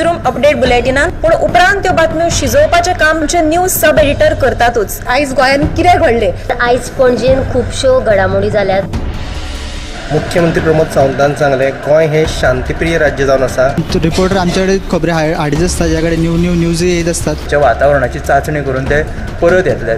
News room update बुलेटिनान, पूण उपरांत त्यो बातम्यो शिजोवपाचें काम आमचे न्यूज सब एडिटर करतातूच. आयज गोंयांत कितें घडलें? आयज पणजेन खुबश्यो घडामोडी जाल्यात. मुख्यमंत्री प्रमोद सावंतान सांगलें, गोंय हें शांतीप्रिय राज्य जावन आसा. रिपोर्टर आमच्याकडे खबरी हाडीत आसता, ज्या कडेन न्यू न्यू न्यूज येत आसतात. वातावरणाची चाचणी करून ते परत येतले.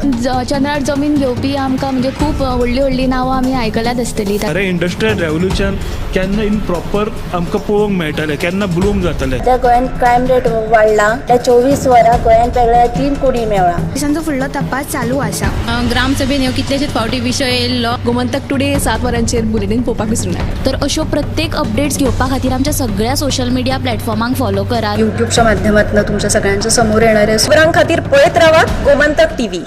चंद्रार जमीन घेवपी आमकां म्हणजे खूब व्हडली व्हडली नांवां आमी आयकल्यात आसतली. अरे इंडस्ट्रियल रेवोल्युशन केन्ना इन प्रॉपर आमकां पळोवंक मेळटलें, केन्ना ब्लूम जातलें? सध्या गोंयांत क्रायम रेट वाडला. त्या 24 वरां गोंयांत वेगळ्या 3 कोडी मेळ्ळा. पोलिसांचो फुडलो तपास चालू आसा. ग्रामसभेन ह्यो कितलेशेच फावटी विशय येयल्लो. गोमंतक टुडे 7 वरांचेर बुलेटीन पळोवपाक विसरूं नाका. तर अश्यो प्रत्येक अपडेट्स घेवपा खातीर आमच्या सगळ्या सोशल मिडिया प्लॅटफॉर्मांक फॉलो करात. युट्यूबच्या माध्यमातून तुमच्या सगळ्यांच्या समोर येणारे खबरां खातीर पळयत रावात गोमंतक टीव्ही.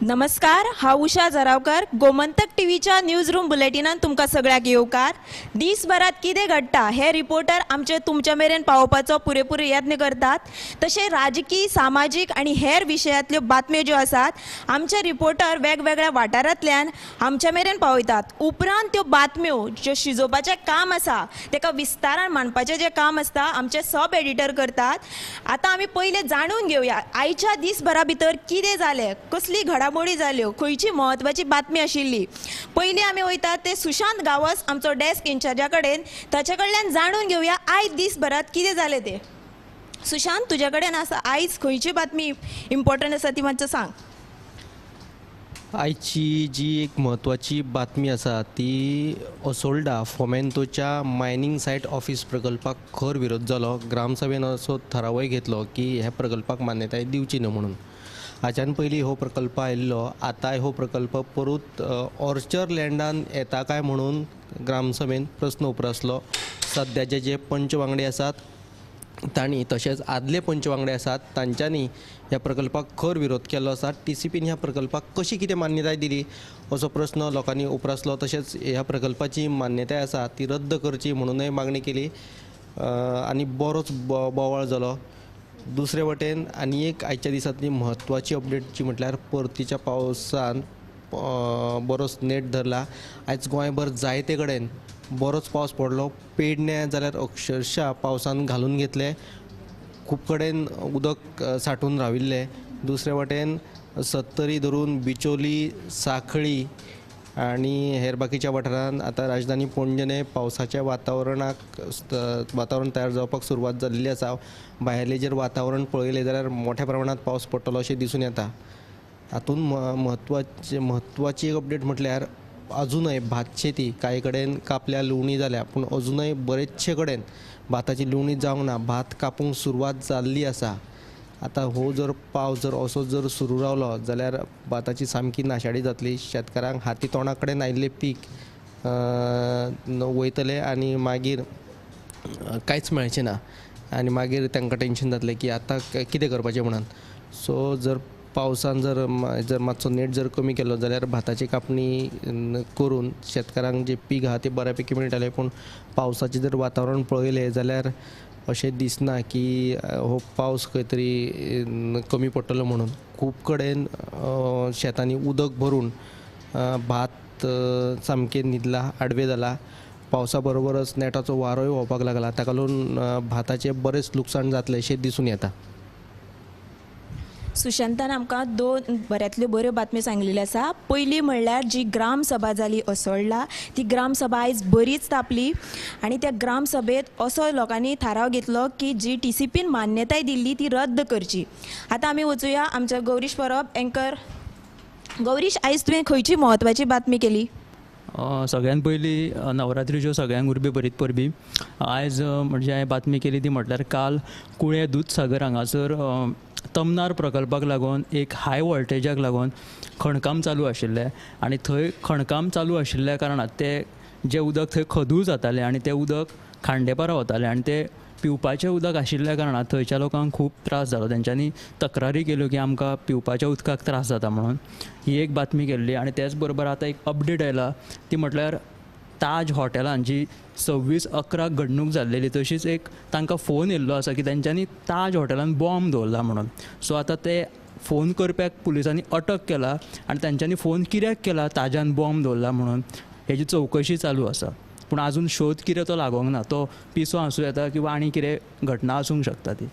नमस्कार, हांव उषा जरावकर. गोमंतक टीव्हीच्या न्यूज रूम बुलेटिनान तुमकां सगळ्यांक येवकार. दीसभरात कितें घडटा हे रिपोर्टर आमचे तुमच्या मेरेन पावोवपाचो पुरेपूर यत्न करतात. तशें राजकी, सामाजीक आनी हेर विशयांतल्यो बातम्यो ज्यो आसात आमचे रिपोर्टर वेगवेगळ्या वाठारांतल्यान आमच्या मेरेन पावयतात. उपरांत त्यो बातम्यो ज्यो शिजोवपाचें काम आसा ताका विस्तारान मांडपाचें जें काम आसता आमचे सब एडिटर करतात. आतां आमी पयलें जाणून घेवया आयच्या दीसभरा भितर कितें जालें, कसली घडामोडी जाल्यो, खंयची म्हत्वाची बातमी आशिल्ली. पयलीं आमी वयतात ते सुशांत गांवस आमचो डेस्क इन्चार्जा कडेन, ताचे कडल्यान जाणून घेवया आयज दीसभरात कितें जालें तें. सुशांत, तुज्या कडेन आसा आयज खंयची बातमी इम्पॉर्टंट आसा ती मातशें सांग. आयची जी एक म्हत्वाची बातमी आसा ती असोल्डा फोमेंतोच्या मायनींग सायट ऑफिस प्रकल्पाक खर विरोध जालो. ग्रामसभेन असो थारावय घेतलो की ह्या प्रकल्पाक मान्यताय दिवची न्हू म्हणून. हाच्यान पयलीं हो प्रकल्प आयिल्लो, आतांय हो प्रकल्प परत ऑर्चर लँडान येता काय म्हणून ग्रामसभेन प्रस्न उप्रासलो. सद्याचे जे पंच वांगडी आसात तांणी तशेंच आदले पंच वांगडे आसात तांच्यांनी ह्या प्रकल्पाक खर विरोध केल्लो आसा. टीसीपीन ह्या प्रकल्पाक कशी कितें मान्यताय दिली असो प्रस्न लोकांनी उप्रासलो. तशेंच ह्या प्रकल्पाची मान्यताय आसा ती रद्द करची म्हणूनय मागणी केली आनी बरोच बोवाळ जालो. दुसरे वटेन आनी एक आयच्या दिसांतली म्हत्वाची अपडेट जी म्हटल्यार परतीच्या पावसान बरोच नेट धरला. आयज गोंयभर जायते कडेन बरोच पावस पडलो. पेडण्यां जाल्यार अक्षरशा पावसान घालून घेतले, खूब कडेन उदक सांठून राविल्लें. दुसरे वटेन सत्तरी धरून बिचोली, सांखळी आनी हेर बाकीच्या वाठारांत आतां राजधानी पणजेने पावसाच्या वातावरणाक वातावरण तयार जावपाक सुरवात जाल्ली आसा. भायलें जर वातावरण पळयलें जाल्यार मोठ्या प्रमाणांत पावस पडटलो अशें दिसून येता. हातूंत म्हत्वाची एक अपडेट म्हटल्यार अजूनय भात शेती कांय कडेन कापल्या, लुवणी जाल्या, पूण अजूनय बरेचशे कडेन भाताची लुवणी जावंक ना. भात कापूंक सुरवात जाल्ली आसा. आतां हो जर पावस जर असो जर सुरू रावलो जाल्यार भाताची सामकी नाशाडी जातली. शेतकारांक हाती तोंडा कडेन आयिल्लें पीक वयतलें आनी मागीर कांयच मेळचें ना आनी मागीर तांकां टेंशन जातलें की आतां कितें करपाचें म्हणून. सो जर पावसान जर जर मातसो नेट जर कमी केलो जाल्यार भाताची कापणी करून शेतकारांक जें पीक आहा तें बऱ्यापैकी मेळटलें. पूण पावसाचें जर वातावरण पळयलें जाल्यार अशें दिसना की हो पावस खंय तरी कमी पडटलो म्हणून. खूब कडेन शेतांनी उदक भरून भात सामकें न्हिदला, आडवें जाला. पावसा बरोबरच नेटाचो वारोय व्हांवपाक लागला, ताका लागून भाताचें बरेंच लुकसाण जातलें अशें दिसून येता. सुशांतान आमकां दोन बऱ्यांतल्यो बऱ्यो बातम्यो सांगलेल्यो आसा. पयली म्हणल्यार जी ग्रामसभा जाली असोळडा, ती ग्रामसभा आयज बरीच तापली आनी त्या ग्रामसभेंत असो लोकांनी थाराव घेतलो की जी टीसीपीन मान्यताय दिल्ली ती रद्द करची. आतां आमी वचुया आमच्या गौरीश परब एंकर. गौरीश, आयज तुवें खंयची म्हत्वाची बातमी केली? सगळ्यान पयलीं नवरात्रीच्यो सगळ्यांक उर्बे भरीत परबी. आयज म्हणजे हांवें बातमी केली ती म्हटल्यार काल कुळें दुदसागर हांगासर तमनार प्रकल्पाक लागून एक हाय वोल्टेजाक लागून खणकाम चालू आशिल्लें आनी थंय खणकाम चालू आशिल्ल्या कारणान तें जें उदक थंय खदूळ जातालें आनी तें उदक खांडेपारा वतालें आनी तें पिवपाचें उदक आशिल्ल्या कारणान थंयच्या लोकांक खूब त्रास जालो. तेंच्यांनी तक्रारी केल्यो की आमकां पिवपाच्या उदकाक त्रास जाता म्हणून. ही एक बातमी केल्ली. आनी तेच बरोबर आतां एक अपडेट आयला ती म्हटल्यार ताज हॉटेलान जी 26/11 घडणूक जाल्लेली तशीच एक तांकां फोन येयल्लो आसा की तेंच्यांनी ताज हॉटेलान बॉम्ब दवरला म्हणून. सो आतां ते फोन करप्याक पुलिसांनी अटक केला आनी तेंच्यांनी फोन कित्याक केला ताजान बॉम्ब दवरला म्हणून हेजी चवकशी चालू आसा. पूण आजून शोध कितें तो लागोंक ना, तो पिसो आसूं येता किंवा आनी कितें घटना आसूंक शकता ती.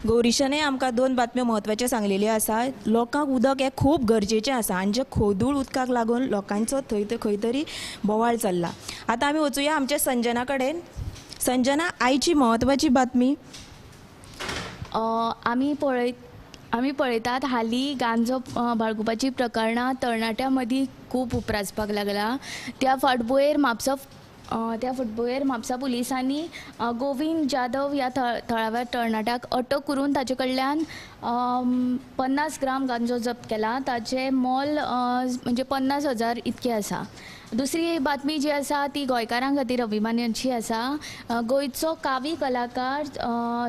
गौरीशाने आमकां 2 बातम्यो म्हत्वाच्यो सांगलेल्यो आसा. लोकांक उदक हें खूब गरजेचें आसा आनी जे खोदूळ उदकाक लागून लोकांचो थंय खंय तरी बोवाळ चल्ला. आतां आमी वचुया आमच्या संजना कडेन. संजना, आयची म्हत्वाची बातमी. आमी पळयतात हालीं गांजो बाळगुपाची प्रकरणां तरणाट्यां मदीं खूब उप्रासपाक लागला. त्या फाटभुंयेर म्हापसा पुलिसांनी गोविंद जाधव ह्या थळाव्या तरणाट्याक अटक करून ताचे कडल्यान 50 ग्राम गांजो जप्त केला. ताचें मोल म्हणजे 50,000 इतकें आसा. दुसरी बातमी जी आसा ती गोंयकारां खातीर अभिमानाची आसा. गोंयचो कावी कलाकार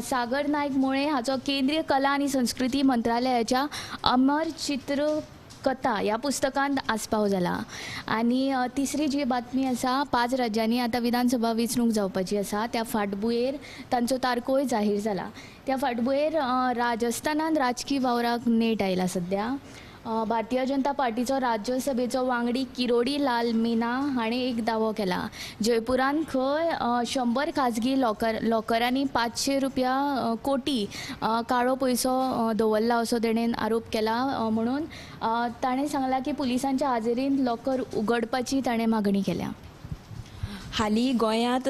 सागर नायक मुळे हाचो केंद्रीय कला आनी संस्कृती मंत्रालयाच्या अमर चित्र कथा ह्या पुस्तकांत आस्पाव जाला. आनी तिसरी जी बातमी आसा, 5 राज्यांनी आतां विधानसभा वेंचणूक जावपाची आसा. त्या फाटभुंयेर तांचो तारखोय जाहीर जाला. त्या फाटभुंयेर राजस्थानान राजकी वावराक नेट आयला सद्या. भारतीय जनता पार्टीचो राज्यसभेचो वांगडी किरोडी लाल मीना हाणें एक दावो केला. जयपुरान खंय 100 खाजगी लॉकरांनी 500 रुपया कोटी काळो पयसो दवरला असो तेणेन आरोप केला. म्हणून ताणें सांगलां की पुलिसांच्या हाजेरीन लॉकर उगडपाची ताणें मागणी केल्या. हालीं गोंयांत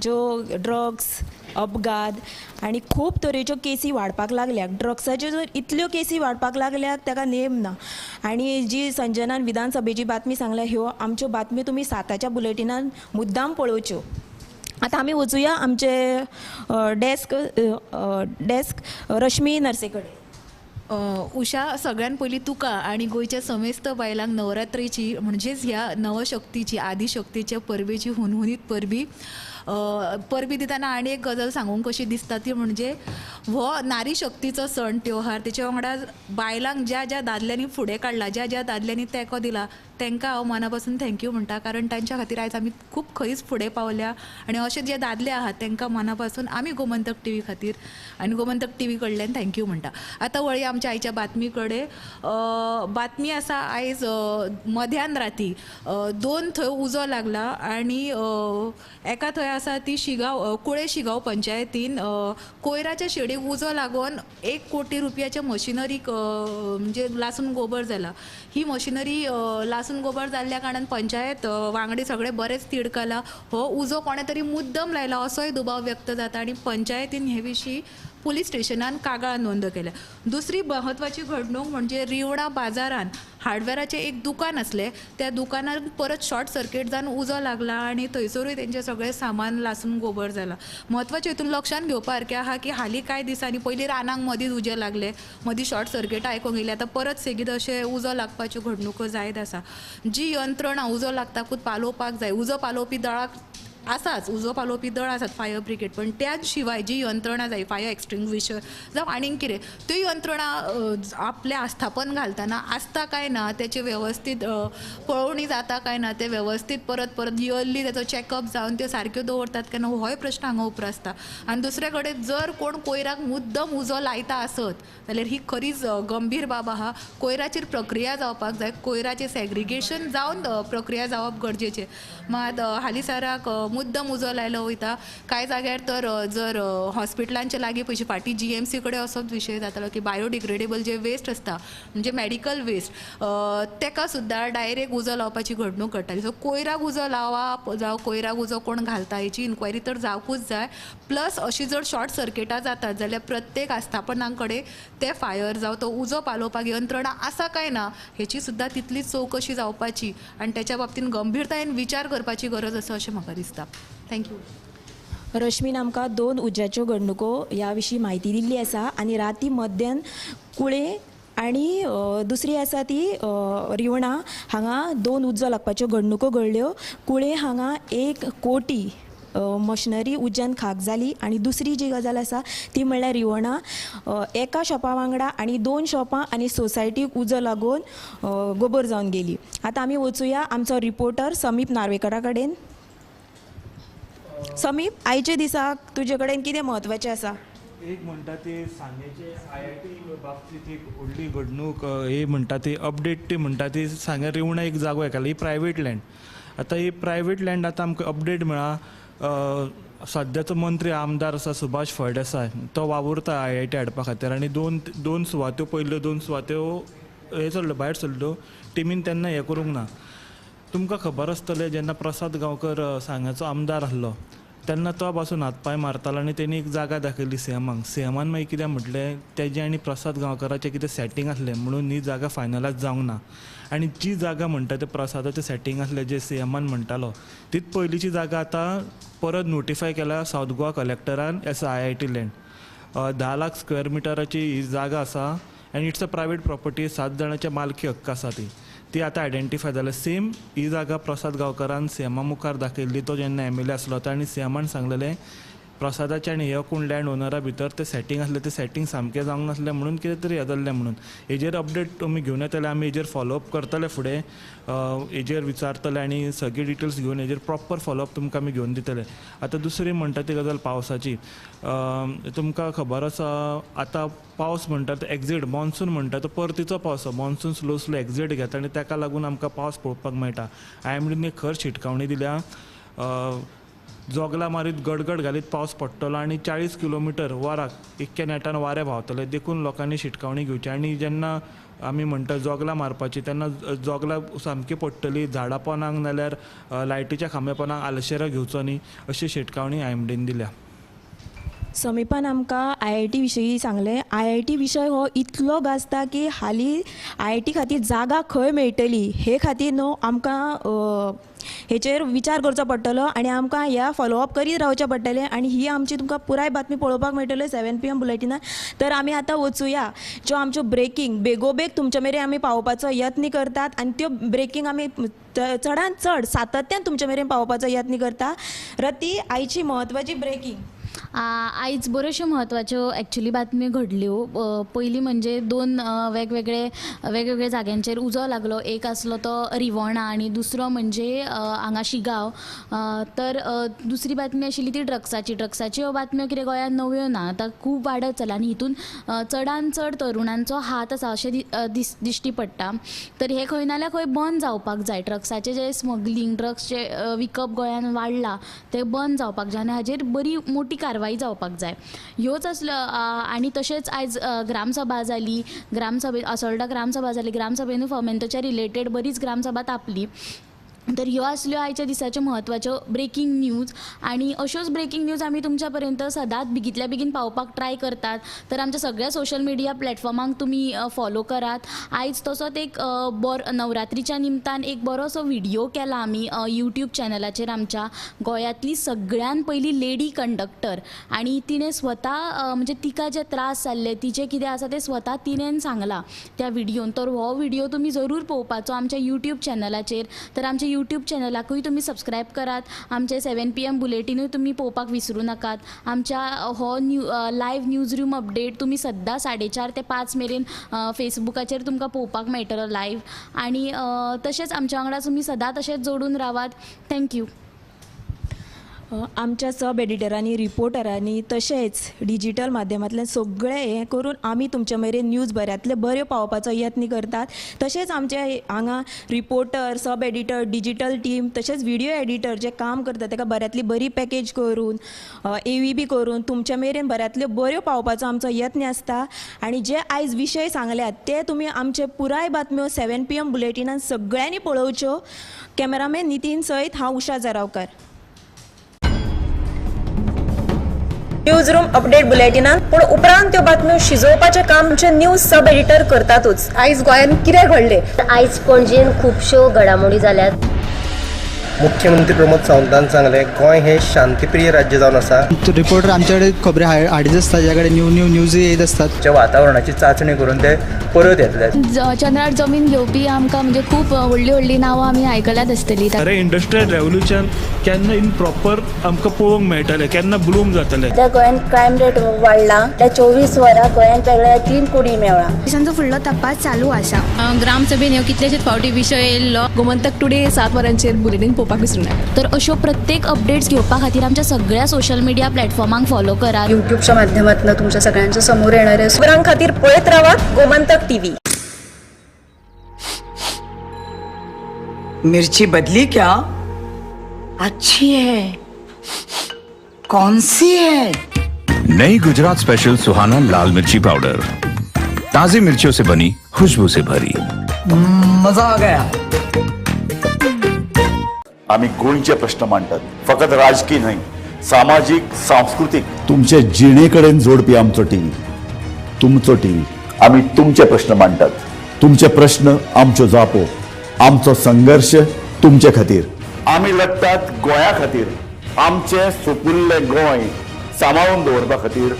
ज्यो ड्रग्स, अपघात आनी खूब तरेच्यो केसी वाडपाक लागल्यात. ड्रग्साच्यो जर इतल्यो केसी वाडपाक लागल्यात ताका नेम ना. आनी जी संजनान विधानसभेची बातमी सांगल्या, ह्यो आमच्यो बातम्यो तुमी 7च्या बुलेटिनान मुद्दाम पळोवच्यो. आतां आमी वचुया आमचे डेस्क रश्मी नर्से कडेन. उषा, सगळ्यात पयलीं तुका आनी गोंयच्या समेस्त बायलांक नवरात्रेची म्हणजेच ह्या नवशक्तीची, आदिशक्तीच्या परबेची हुनहुनीत परबी. परबी दितना आनी एक गजाल सांगूंक कशी दिसता ती म्हणजे हो नारी शक्तीचो सण त्योहार, तेच्या वांगडा बायलांक ज्या ज्या दादल्यांनी फुडें काडला, ज्या ज्या दादल्यांनी तेंको दिला तांकां हांव मना पासून thank you म्हणटा, कारण तांच्या खातीर आयज आमी खूब खंयच फुडें पावल्या. आनी अशे जे दादले आहात तांकां मना पासून आमी गोमंतक टी व्ही खातीर आनी गोमंतक टी व्ही कडल्यान thank you म्हणटा. आतां वळया आमच्या आयच्या बातमी कडेन. बातमी आसा आयज मध्यान राती 2 थंय उजो लागला आनी एका थंय आसा ती शिगांव, कुळे शिगांव पंचायतीन कोयराच्या शेडीक उजो लागून 1 कोटी रुपयाच्या मशिनरीक म्हणजे लासून गोबर जाला. ही मशिनरी लासून गोबर जाल्ल्या कारणान पंचायत वांगडी सगळे बरेच तिडकला. हो उजो कोणे तरी मुद्दम लायला असोय दुबाव व्यक्त जाता आनी पंचायतीन हे विशीं पुलीस स्टेशनान कागाळ नोंद केल्या. दुसरी महत्वाची घडणूक म्हणजे रिवणा बाजारान हार्डवेराचें एक दुकान आसलें, त्या दुकानार परत शॉर्ट सर्किट जावन उजो लागला आनी थंयसरूय तेंचें सगळें सामान लासून गोबर जाला. म्हत्वाचें हितून लक्षांत घेवपा सारकें आहा की हालीं कांय दिसांनी पयलीं रानांक मदींच उजें लागलें, मदीं शॉर्ट सर्किट आयकूंक येयलें, आतां परत सेगीत अशें उजो लागपाच्यो घडणुको जायत आसा. जी यंत्रणा उजो लागताकूच पालोवपाक जाय, उजो पालोवपी दळाक आसाच, उजो पालोवपी दळ आसात फायर ब्रिगेड, पण त्या शिवाय जी यंत्रणा जाय फायर एक्सटिंग्विशर जावं आनीक कितें त्यो यंत्रणा आपलें आस्थापन घालतना आसता काय ना तेचे वेवस्थीत पळोवणी जाता काय ना, ते वेवस्थीत परत परत इयरली तेचो चॅकअप जावन त्यो सारक्यो दवरतात काय ना होय प्रश्न हांगा उप्रासता. आनी दुसरे कडेन जर कोण कोयराक मुद्दम उजो लायता आसत जाल्यार ही खरीच गंभीर बाब आहा. कोयराचेर प्रक्रिया जावपाक जाय, कोयराचें सेग्रिगेशन जावन प्रक्रिया जावप गरजेचें. मात हालींसराक मुद्दम उजो लायलो वयता कांय जाग्यार तर जर हॉस्पिटलांच्या लागीं पयशे फाटीं जीएमसी कडेन असोच विशय जातालो की बायोडिग्रेडेबल जे वेस्ट आसता म्हणजे मेडिकल वेस्ट तेका सुद्दां डायरेक्ट उजो लावपाची घडणूक घडटाली. सो कोयराक उजो लावप जावं कोयराक उजो कोण घालता हेची इन्क्वायरी तर जावकूच जाय. प्लस अशी जर शॉर्ट सर्किटां जातात जाल्यार प्रत्येक आस्थापनां कडेन ते फायर जावं तो उजो पालोवपाक यंत्रणा आसा काय ना हेची सुद्दां तितलीच चवकशी जावपाची आनी तेच्या बाबतीन गंभीरतायेन विचार करपाची गरज आसा अशें म्हाका दिसता. Thank you. रश्मीन आमकां 2 उज्याच्यो घडणुको ह्या विशीं म्हायती दिल्ली आसा आनी राती मध्यान कुळे आनी दुसरी आसा ती रिवणा हांगा 2 उजो लागपाच्यो घडणुको घडल्यो. कुळे हांगा 1 कोटी मशिनरी उज्यान खाक जाली आनी दुसरी जी गजाल आसा ती म्हणल्यार रिवणा एका शॉपा वांगडा आनी 2 शॉपां आनी सोसायटीक उजो लागून गोबर जावन गेली. आतां आमी वचुया आमचो रिपोर्टर समीप नार्वेकरा कडेन. समीप, आयच्या दिसाक तुजे कडेन कितें म्हत्वाचें आसा? एक म्हणटा ती सांगेचे आयआयटी बाबतींत एक व्हडली घडणूक, ही म्हणटा ती अपडेट, ती म्हणटा ती सांग्यार रिवणा एक जागो येकाला, ही प्रायवेट लँड. आतां ही प्रायवेट लँड आतां आमकां अपडेट मेळ्ळा. सद्याचो मंत्री आमदार आसा सुभाष फळदेसाय, तो वावुरता आयआयटी हाडपा खातीर आनी दोन सुवात्यो, पयल्यो दोन सुवात्यो हे सरल्यो, भायर सरल्यो टिमीन, तेन्ना हें करूंक ना. तुमकां खबर आसतलें जेन्ना प्रसाद गांवकर सांग्याचो आमदार आसलो तेन्ना तो पासून हात पांय मारतालो आनी तेणी एक जागा दाखयली सीएमाक. सीएमान मागीर कितें म्हटलें, तेजें आनी प्रसाद गांवकराचें कितें सेटींग आसलें म्हणून ही जागा फायनलायज जावंक ना. आनी जी जागा म्हणटा ते प्रसादाचें सेटींग आसलें जे सीएमान म्हणटालो तीच पयलींची जागा आतां परत नोटिफाय केल्या सावथ गोवा कलेक्टरान as IIT land. 10 lakh square मिटराची ही जागा आसा आनी it's a private property. 7 जाणांचे मालकी हक्क आसा. ती ती आतां आयडेंटिफाय जाल्या. सेम ही जागा प्रसाद गांवकरान सीएमा मुखार दाखयल्ली तो जेन्ना एमएलए आसलो आनी सीएमान सांगलेलें प्रसादाचे आनी हे कोण लँड ओनरा भितर तें सेटींग आसलें, तें सेटींग सामकें जावंक नासलें म्हणून कितें तरी हें जाल्लें म्हणून. हेजेर अपडेट तुमी घेवन येतले, आमी हेजेर फॉलोअप करतले फुडें, हेजेर विचारतले आनी सगळी डिटेल्स घेवन हेजेर प्रॉपर फॉलोअप तुमकां आमी घेवन दितले. आतां दुसरी म्हणटा ती गजाल पावसाची. तुमकां खबर आसा आतां पावस म्हणटा तो एक्झिट मॉन्सून म्हणटा तो परतीचो पावस, मॉन्सून स्लो स्लो एक्झिट घेता आनी ताका लागून आमकां पावस पळोवपाक मेळटा. आयएमडीन एक खर शिटकावणी दिल्या, जोगलां मारीत गडगड घालीत पावस पडटलो आनी 40 किलोमिटर वराक इतक्या नेटान वारें व्हांवतलें, देखून लोकांनी शिटकावणी घेवची. आनी जेन्ना आमी म्हणटा जोगलां मारपाची तेन्ना जोगलां सामकी पडटली झाडां पोनाक नाल्यार लायटीच्या खांब्या पोनाक आलशेरां घेवचो न्ही अशी शिटकावणी आयएमडीन दिल्या. समीपान आमकां आयआयटी विशयी सांगलें. आयआयटी विशय हो इतलो गाजता की हालीं आयआयटी खातीर जागा खंय मेळटली हे खातीर न्हू आमकां हेचेर विचार करचो पडटलो आनी आमकां ह्या फॉलोअप करीत रावचें पडटलें. आनी ही आमची तुमकां पुराय बातमी पळोवपाक मेळटली 7 PM बुलेटिनान. तर आमी आतां वचुया ज्यो आमच्यो ब्रेकींग बेगोबेग तुमचे मेरेन आमी पावोवपाचो यत्न करतात आनी त्यो ब्रेकींग आमी चडान चड सातत्यान तुमचे मेरेन पावोवपाचो यत्न करता. रती, आयची म्हत्वाची ब्रेकींग. आयज बऱ्योचश्यो म्हत्वाच्यो एक्चुली बातम्यो घडल्यो. पयली म्हणजे 2 वेगवेगळे जाग्यांचेर उजो लागलो. एक आसलो तो रिवणा आनी दुसरो म्हणजे हांगा शिगांव. तर दुसरी बातमी आशिल्ली ती ड्रग्साची. ड्रग्साच्यो ह्यो बातम्यो कितें गोंयांत नव्यो ना, आतां खूब वाडत चला आनी हितून चडान चड तरुणांचो हात आसा अशें दिश्टी पडटा. तर हें खंय नाल्यार खंय बंद जावपाक जाय. ड्रग्साचें जें स्मगलींग, ड्रग्सचें विकप गोंयांत वाडलां तें बंद जावपाक जाय आनी हाजेर बरी मोटी कारवाई जावपाक जाय. ह्योच आसल्यो. आनी तशेंच आयज ग्रामसभा जाली, ग्रामसभे असोल्डा ग्रामसभा जाली, ग्रामसभेनूय फोमेंतोच्या रिलेटेड बरीच ग्रामसभा तापली. तर ह्यो आसल्यो आयच्या दिसाच्यो म्हत्वाच्यो ब्रेकींग न्यूज. आनी अश्योच ब्रेकींग न्यूज आमी तुमच्या पर्यंत सदांच बेगींतल्या बेगीन पावोवपाक ट्राय करतात. तर आमच्या सगळ्या सोशल मिडिया प्लॅटफॉर्मांक तुमी फॉलो करात. आयज तसोच एक बरो नवरात्रीच्या निमतान एक बरोसो व्हिडियो केला आमी यूट्यूब चॅनलाचेर. आमच्या गोंयांतली सगळ्यान पयली लेडी कंडक्टर आनी तिणें स्वता म्हणजे तिका जे त्रास जाल्ले, तिचें कितें आसा तें स्वता तिणें सांगलां त्या व्हिडियोन. तर हो व्हिडियो तुमी जरूर पळोवपाचो आमच्या यूट्यूब चॅनलाचेर. तर आमच्या यूट्यूब चॅनलाकूय तुमी सबस्क्रायब करात. आमचे 7 PM बुलेटिनूय तुमी पळोवपाक विसरूं नाकात. आमच्या हो लायव्ह न्यूज रूम अपडेट तुमी सद्दां 4:30 ते 5 मेरेन फेसबुकाचेर तुमकां पळोवपाक मेळटलो लायव्ह. आनी तशेंच आमच्या वांगडा तुमी सदां तशेंच जोडून रावात. Thank you. आमच्या सब एडिटरांनी, रिपोर्टरांनी तशेंच डिजिटल माध्यमांतल्यान सगळें हें करून आमी तुमचे मेरेन न्यूज बऱ्यांतले बऱ्यो पावोवपाचो यत्न करतात. तशेंच आमचे हांगा reporter, sub editor, digital team तशेंच व्हिडियो एडिटर जे काम करतात ताका बऱ्यांतली बरी पॅकेज करून AVB करून तुमचे मेरेन बऱ्यांतल्यो बऱ्यो पावोवपाचो आमचो यत्न आसता. आनी जे आयज विशय सांगल्यात ते तुमी आमचे पुराय बातम्यो 7 PM बुलेटिनान सगळ्यांनी पळोवच्यो. कॅमेरामॅन नितीन सयत हांव Usha Jaravkar. News room update बुलेटिनान. पूण उपरांत त्यो बातम्यो शिजोवपाचें काम आमचे न्यूज सब एडिटर करतातूच. आयज गोंयांत कितें घडलें, आयज पणजेन खुबश्यो घडामोडी जाल्यात. मुख्यमंत्री प्रमोद सावंतान सांगलें गोंय हें शांतीप्रिय राज्य जावन आसा. रिपोर्टर आमचे कडेन खबरी हाडीत आसता, ज्या कडेन न्यू न्यू न्यूज येत आसतात. वातावरणाची चांचणी करून ते परत येतले. चंद्रार जमीन घेवपी आमकां म्हणजे खूब व्हडली व्हडली नांवां आमी आयकल्यात आसतली. अरे इंडस्ट्रियल रेवोल्युशन केन्ना इन प्रॉपर आमकां पळोवंक मेळटलें, केन्ना ब्लूम जातलें. सद्या गोंयांत क्रायम रेट वाडला. त्या 24 वरां गोंयांत वेगळ्या 3 कुडी मेळ्ळा. पोलिसांचो फुडलो तपास चालू आसा. ग्रामसभेन ह्यो कितलेशेच फावटी विशय येयल्लो. गोमंतक टुडे 7 वरांचेर बुलेटीन पळोवपाक पळोवपाक विसरूं नाका. तर अश्यो प्रत्येक अपडेट्स घेवपा खातीर आमच्या सगळ्या सोशल मिडिया प्लॅटफॉर्मांक फॉलो करात. युट्यूबच्या माध्यमातून तुमच्या सगळ्यांच्या समोर येणार आहे. खबरां खातीर पळयत रावात गोमंतक टीव्ही. मिर्ची बदली क्या? अच्छी है. कौन सी है? नई गुजरात स्पेशल सुहाना लाल मिर्ची पाउडर, ताजी मिर्चियों से बनी, खुशबू से भरी. मजा आ गया. आमी गोंयचे प्रश्न मांडटात, फकत राजकी न्हय, सामाजीक, सांस्कृतीक. तुमचे जिणे कडेन जोडपी आमचो टीव्ही, तुमचो टीव्ही. आमी तुमचे प्रश्न मांडटात. तुमचे प्रश्न आमच्यो जापो, आमचो संघर्श तुमचे खातीर. आमी लडटात गोंया खातीर, आमचें सुपुल्लें गोंय सांबाळून दवरपा खातीर.